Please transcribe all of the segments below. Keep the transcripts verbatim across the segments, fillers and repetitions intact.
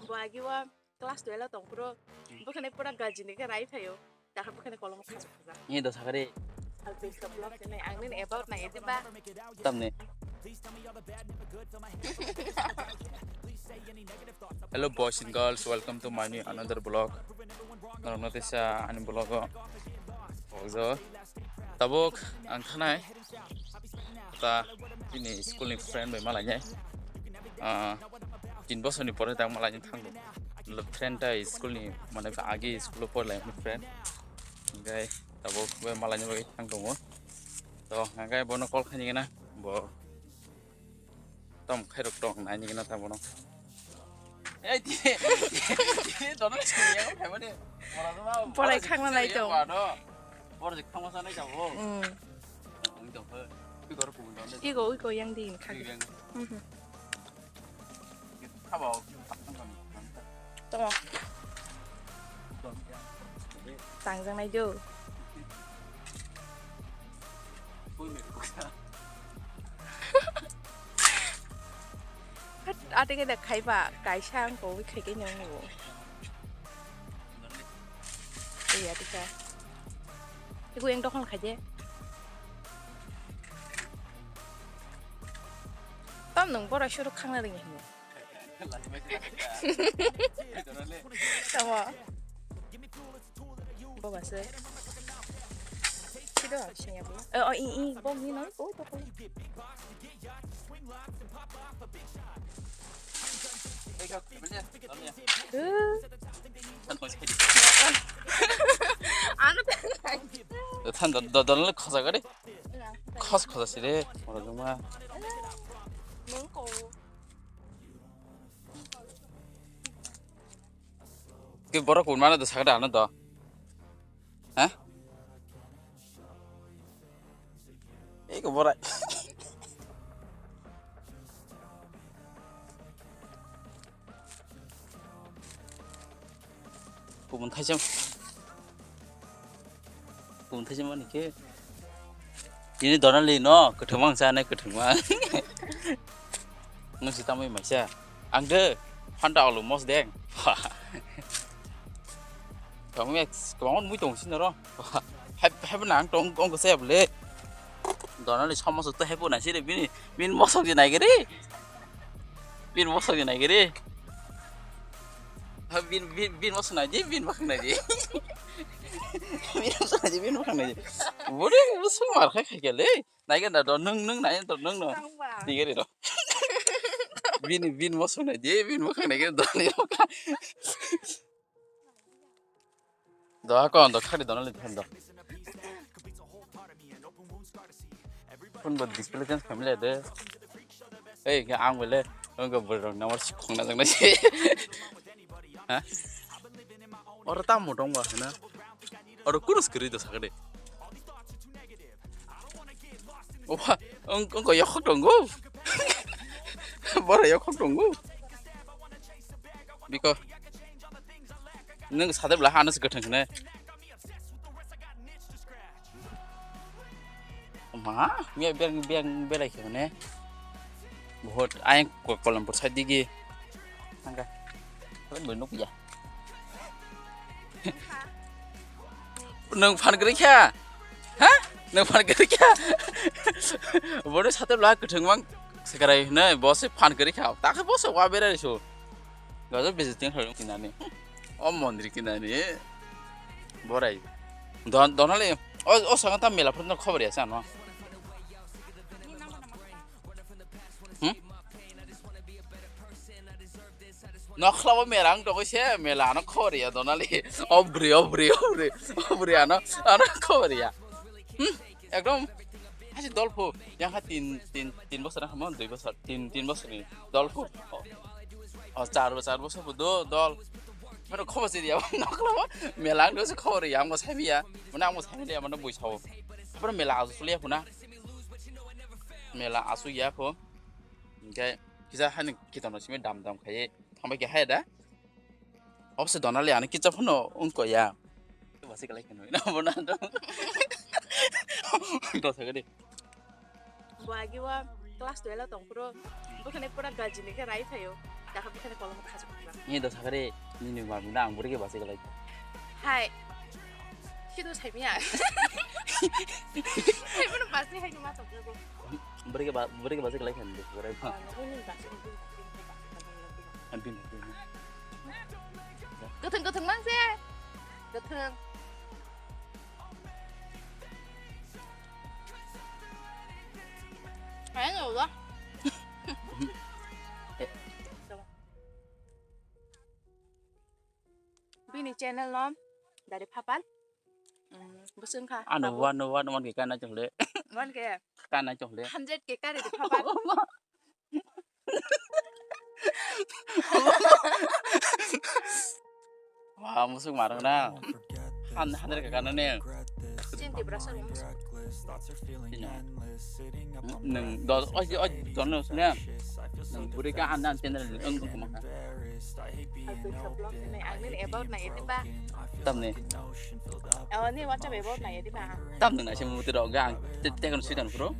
Bo agi o class twelve o tong phuru, hmm, bwkhani pura gajini khe rai phaio. Dakha bwkhani kolom khajak khajak. Ni do sakari. Alpes ka vlog ni ang nini about na edi ba. Tamni. Hello boys and girls, welcome to my new another vlog. Norok no tesa ani vlog o. Ojo. Tabuk ang thanai. Ta bini school ni friend bai malainai. Ah, tin bosor ni pore ta malainai thango. Friend ta school ni mane agi school o porlaimani friend. Hingke tabuk bai malainai bai thang tongo. To hingke bono call khainai na bo. Tom khairok tong naini gana ta bono. Ei, ti, ti, ti, dono chini yang khaimani. Bolai khangna nai tong. Bor jik khangma sa nai jabo. Hmm. Ang tong khe. Pi gor kumun don. Igo, igo yang din khag. Yang. Mhm. Khaba. Tong. Tangjaknai do. Hat, ate ke da khaiba, kaisa ang ko khai ke nyong bo. Iya, tika. Iku yang dokon khaje. Tam nung bora shuru khangna ringi hino. Tamo. Bo ba se. Kido sing ya bo. Eh, oh, i, i, bo ni no, bo to ko. Eh. Ano. Than do do do le khosa gari. Khos khos si re, oro juma. Nung ko. Ki borok kun mano do sakda ano do. Ha? Eko borai. Kumun thaisem. Kumun thaisem mani ke. Ini Donali no, kwthwngma ang sa nai kwthwngma. Nung si tamwi maisa. Ang de, phanta olo mos deng. Tongwi kwbangma nugwi tong sini ro. Hai, hai bo nang tong, tong kwsa ya bole. Donali somo sukto hai bo nai sini bini, bini mosok je nai gari. Bini mosok je nai gari. Ha, bini, bini, bini mosok nai je, bini mosok nai je. Bini mosok nai je, bini mosok nai je. Bore, bosok mar khai khai kele. Nai gari do, nung, nung nai do, nung no. Tangba. Nai gari do. Bini, bini mosok nai je, bini mosok nai gari do, nai do. Do ha kon do khari do na le do. Phone bo display change family de. Ei ke ang bole ang go bol rong namar si khong na jang na si. Ha? Oro ta mo dong ba na. Oro kurus kiri do sakade. Oha, ang ang go yok dong go. Bora yok dong go. Biko. Nung sadep la hanu se gotong ne. Ma, me beng beng belai khe mane. Bahut ayang ko kolam por sadi gi. Angka. Kalian belum ya. Nung phan kri kha? Ha? Nung phan kri kha? Bodo sate la kuthung mang sekai ne boss phan kri kha. Ta khe boss wa berai so. Gajo visiting hal kinani. O mondri kinani. Borai. Don donale. O o sanga ta mela phun khobor ya sa no. Hmm? Nokhlabo mela ang tongoi se mela ano khobor ya donale. Obri obri obri obri ano ano khobor ya. Hmm? Ekdom hasi dol phu. Yang ha tin tin tin bosor ha mon dui bosor tin tin bosor ni dol phu. O char bo char bosor bo do dol. Mano khobor se dia nokla mela ang do se khobor ya ang bo sai ya. Mano ang bo sai ya mano bui sao. Apor mela asu sulia phuna. Mela asu ya pho. Hingke kisa hani kitano simi dam dam khai thambai ke hai da. Obse donali ani kicha phano ungko ya. Basi kalai kano ina bona do. Do sagadi. Bo agi wa class twelve tong pro. Bukhane pura gajini ke rai thayo. Dakha bukhane kolom khasuk. Ni do sakari, nini mamung na ang buri ke basi galai. Hai. Sido sai miya. Hai, bono basi hai ni ma tong ko. Buri ke ba-, buri ke basi galai kan do sakari. Ah, nini basi, nini basi, nini basi. Abin, abin. Gothong, gothong mang se. Gothong. Ayan, wala. Eh. Bini channel nom dari phapal. Hmm, bwswng kha. Ano tabuk. One, one, one ke kana chongle. One ke. Kana chongle. Hundred ke kare di phapal. Wah, musuk marang na. Han, hundred ke kana ne. Sini Tiprasa ni musuk. Sini. Nung do, oi, oi, don ne. Nung buri ka han, han channel ni ung ung kumaka. Tamni. Oh, ni WhatsApp ebo na yedi ba. Tamni na simu muti rok gang. Te, te kan sidan pro.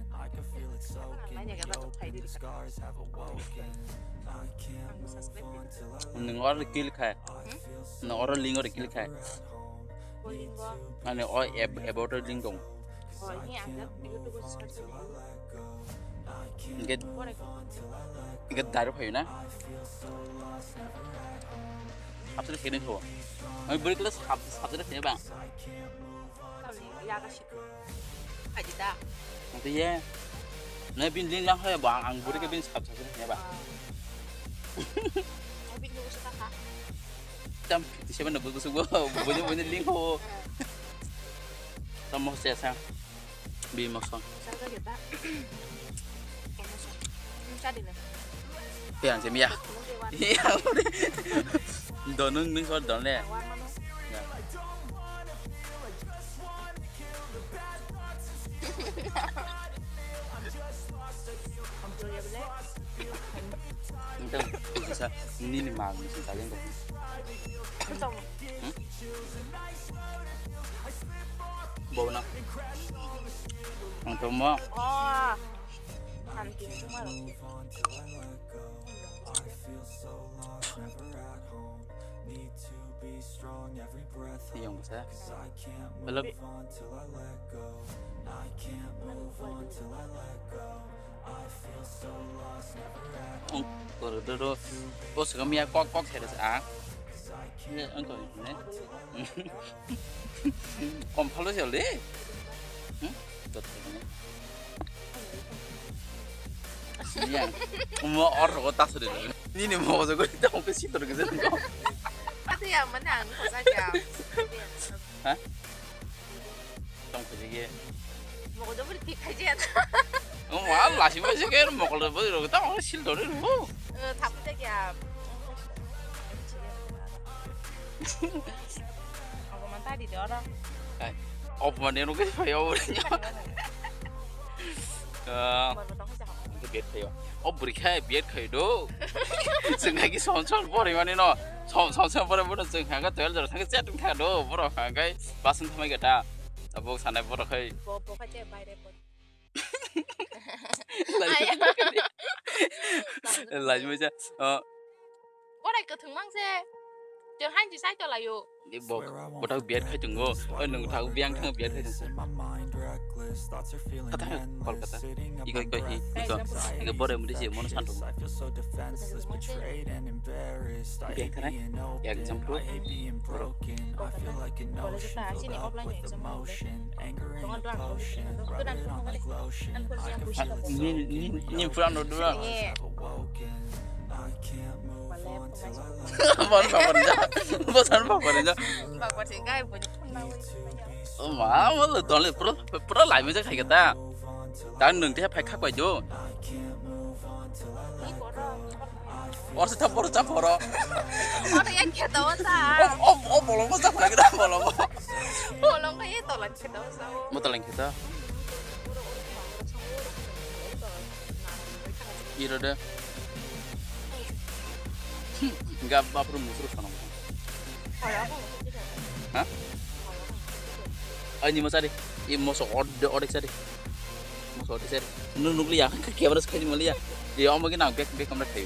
Nung or kill khai. Nung or link or kill khai. Ani o ab-, about link dong. Oh, ini ada. Itu tuh search. Hingke, hingke direct phayo na? Subscribe khe nang tho. Ang beri kelas sub-, subscribe khe bang. Kami ya ka situ. Kaji ta. Nanti ya. Na bin link lang khe bang, ang beri ke bin subscribe khe bang. Bin dulu suka kak. Tam fifty seven na buku suku. Bunyi bunyi link ho. Tam mo se sa. Bi moso. Sangka kita. Moso. Ini tadi nih. Iya, sih, iya. Iya, udah. Donung nih, soal don le. Ya. Entah, bisa ini nih, Mang, bisa kalian kok. Entah. Hmm? Bo na. Ang to mo. Oh. Ang tin to mo. Yang besar. Belum. Ang koro doro. Bos kami ya kok kok heres ah. Ne, ang koro ne. Kom phalo se le. Hmm? Dot ne. Yang. Mo or ko ta sore. Ni ni mo so ko ta ko si tor ke se. Ate ya mana ang ko sa kya. Ha? Tong khuji ge. Mokol jabri thik khai jaya ta. O ma lasi ma se ke mokol jabri ro ta ma sil dore ro. Eh, thap ta kya. Ako man ta di dora. Ai, op ma ne ro ke phayo. Ah. Biyat khayo. O bwrwi khe biyat khayo do. Chwng hai khe son son pori mani no. Son son son pori bono chwng hai khe twelve jora thang khe chat wng kha do. Borok hai khe basing thamai khe ta. Tabuk sanai borok hai. Bo bo kha che bai re bo. Lai mai cha. Borai kwthwng mang se. Chwng hain si sai to laio. Ni bo, bo tak biat khai tongo. Oi, nung tak biang thang biat khai tongo. Kata hai, Kolkata. Iko, iko, i, iko. Iko bore mudi je mono santo. Biang thang hai. Ya, example. Bro. Kolkata, sini offline exam. Tongo dua. Ni, ni, ni pura no dua. Iya. Bon, bon, bon, bon. Bon, bon, bon, bon. O ma, mo lo dole pro, pro lai me khai kata. Dan nung te phai khak bai jo. Or se ta boro cha boro. Oro yang khe dawa ta. O, o, o, bolong mo cha phai kata, bolong mo. Bolong ko ye tola khe dawa sa. Mo tola khe ta. Iro de. Ga bapru musru sono. Ha? Ani mo sari. I moso ode ode sari. Moso ode sari. Nu nukli ya. Camera sekali mali ya. Dia omo ki nang bek bek kamera thayo.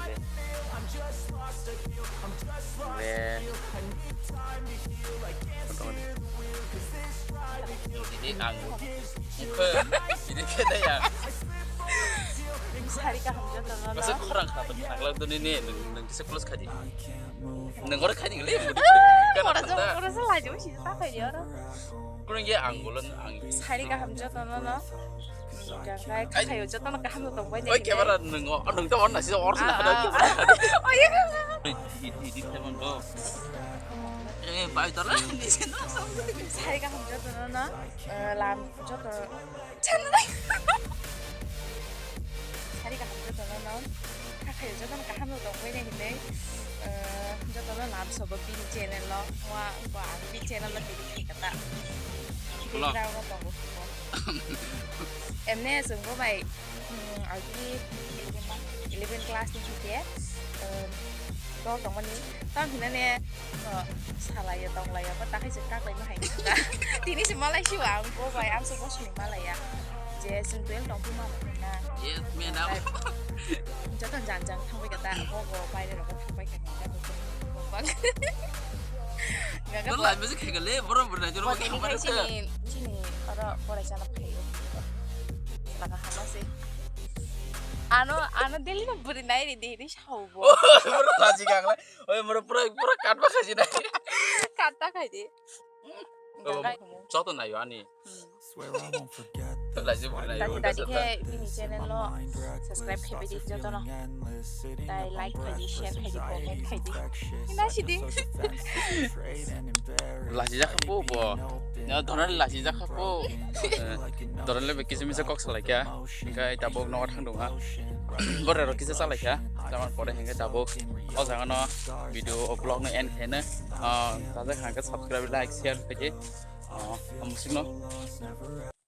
le. Le. Ini ang. Ini kena ya. Sari kaham joto no. Masa kurang kata nang lang tu ni ni nang nang kisa close kadi. Nang orang kadi le. Orang jauh orang salah jauh sih tak kaya orang. Kurang ya ang bulan ang. Sari kaham joto no no. Gangkai khayo joto no kaham no tongbai. Oi, camera nang o nang to orang nasi orang salah ada camera. Oh iya. Di di di teman do. Eh, bai to lah di sini. Sari kaham joto no no. Lam joto. Channel. Sari kaham joto no no. Khayo joto no kaham no tongbai ne hinai. Joto no lam sobo bini channel lo. Wa wa ang bini channel lo tiri kata. Hello. Bini rao no tongo. Emne sungbo bai. Agini eleven class ni hike. Dol tongmani tam hinane salaiya tonglaia ko takhai se kaklai ma hai. Tini se malai siwa ang bo bai ang se bosni malaiya. Je sung twelve tong puma na. Yes, madam. Joto jang jang thangbai kata bo bo bai ro thangbai kata. Bang. Gaga. Boro live music khai gale boro boro joro. Bo tini khai chini chini oro borai sana khai. Laga hama se. Ano ano Delhi no buri nai ri di ri sao bo. Boro khaji gangla. Oi moro pura pura katba khaji nai. Katta khai di. Joto nai ani. Laji buri nai. Tadi tadi khe bini channel lo subscribe khai di joto no. Tai like khai di share khai di comment khai di. Ina sidi. Laji jakha po bo. Na doran laji jakha po. Doran le kisa misa kok salai kya. Engkai tabok no thang dong ha. Bore ro kisa salai kya. Taman pore hengke tabok. O jaga no video o vlog no end khaina. Tajak hangke subscribe like share khai di. Amusik no.